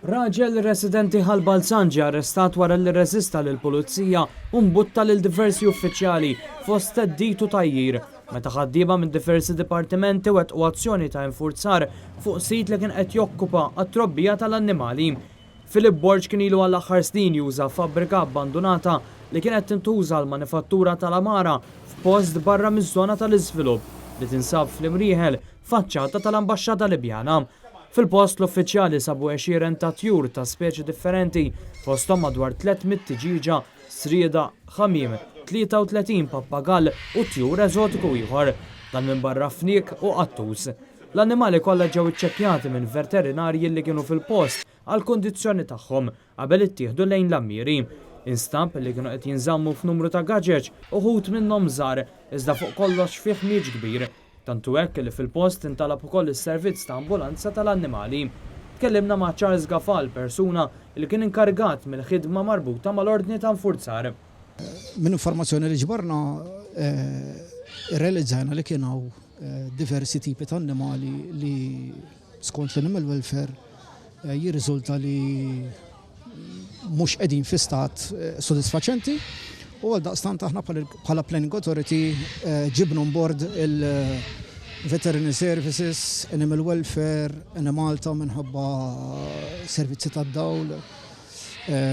Raġel residenti Ħal Balzan ġie arrestat wara li rreżista lill-Pulizija u mbutta lil diversi uffiċjali fost theddid u tgħajjir meta ħaddiema minn diversi dipartimenti wettqu azzjoni ta' infurzar fuq sit li kien qed jokkupa għat-trobbija tal-annimali. Philip Borg kien ilu għall-aħħar snin juża fabbrika abbandunata li kienet tintuża għall-manifattura tal-għamara f'post barra miż-żona tal-iżvilupp li tinsab fl-Imrieħel, faċċata tal-Ambaxxata Libjana. Fil-post l-uffiċjali sabu għexieren ta' tjur ta' speċi differenti, fosthom madwar 300 tiġieġa, srieda, ħamiem, 33 pappagall u tjur eżotiku ieħor. Dan minbarra fniek u qattus. L-annimali kollha ġew iċċekkjati minn verterinarji li kienu fil-post għall-kundizzjoni tagħhom qabel ittieħdu lejn l-għammieri. Instab li kienu qed jinżammu f'numru ta' gaġeġ, uħud minnhom żgħar, iżda fuq kollox fi ħmieġ kbir. Tant hu hekk li fil-post intalab ukoll is-servizz ta' ambulanza tal-annimali. Tkellimna ma' Charles Gafà l-persuna li kien inkarigat mill-ħidma marbuta mal-ordni ta' infurzar. Minn informazzjoni li ġbarna rrealizzajna li kien hawn diversi tipi ta' annimali li skont l-Animal Welfare jirriżulta li mhux qegħdin fi stat sodisfaċenti u għaldaqstant aħna bħala Planning Authority ġibna on board il-Veterinary Services, Animal Welfare, Enemalta minħabba servizzi tad-dawl,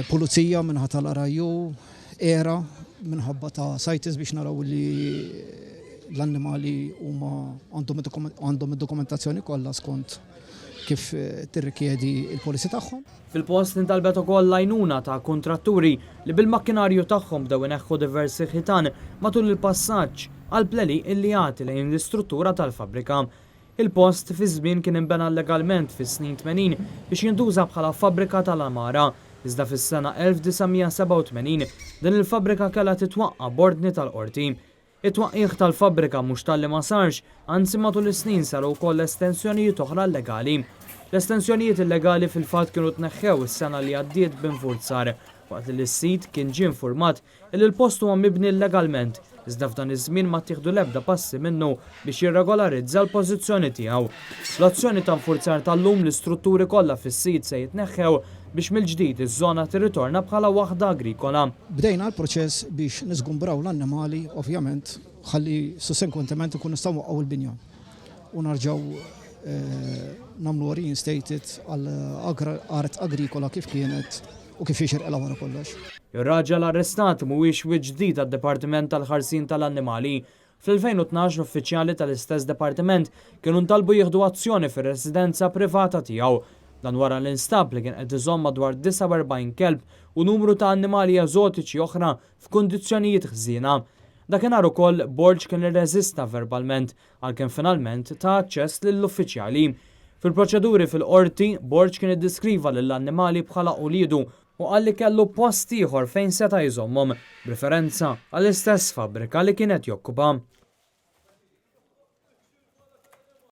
Pulizija minħa tal-RIU, ERA minħabba ta' CITES biex naraw li l-annimali huma għandhom id-dokumentazzjoni kollha skont kif tirrikjedi l-policy tagħhom. Fil-post intalbet ukoll l-għajnuna ta' kuntratturi li bil-makkinarju tagħhom bdew ineħħu diversi ħitan matul il-passaġġ qalb l-għelieqi li jagħti lejn l-istruttura tal-fabbrika. Il-post fi żmien kien inbena llegalment fis-snin 80 biex jintuża bħala fabbrika tal-għamara, iżda fis-sena 1987 din il-fabbrika kellha titwaqqa' b'ordni tal-Qorti. It-twaqqigħ tal-fabbrika mhux talli ma sarx, anzi matul is-snin saru wkoll estensjonijiet oħra llegali. L-estensjonijiet illegali fil-fatt kienu tneħħew is-sena li għaddiet b'infurzar, waqt li lis-sid kien ġie infurmat Illi l-post huwa mibni illegalment, iżda f'dan iż-żmien ma ttieħdu l-ebda passi minnu biex jirregolarizza l-pożizzjoni tiegħu. Bl-azzjoni ta' nfurzar tal-lum l-istrutturi kollha fis-sit se jitneħħew biex mill-ġdid iż-żona tirritorna bħala waħda agrikola. Bdejna l-proċess biex niżgumbraw l-annimali ovvjament ħalli sussenkwentement inkunu nistgħu nwaqqgħu l-binja u narġgħu nagħmluha reinstated għal art agrikola kif kienet u kif jixirqilha wara kollox. Ir-raġel arrestat mhuwiex wiċċ ġdid għad-Dipartiment tal-Ħarsien tal-Annimali. Fl-2012 l-uffiċjali tal-istess dipartiment kienu ntalbu jieħdu azzjoni fir-residenza privata tiegħu. Dan wara li nstab li kien qed iżomm madwar 49 kelb u numru ta' annimali eżotiċi oħra f'kundizzjonijiet ħżiena. Dakinhar ukoll Borg kien irreżista verbalment għalkemm finalment ta aċċess lill-uffiċjali. Fil-proċeduri fil-Qorti, Borg kien iddeskriva lill-annimali bħala uliedu u qal li kellu post ieħor fejn seta' jżommhom, b'riferenza għall-istess fabbrika li kien qed jokkupa.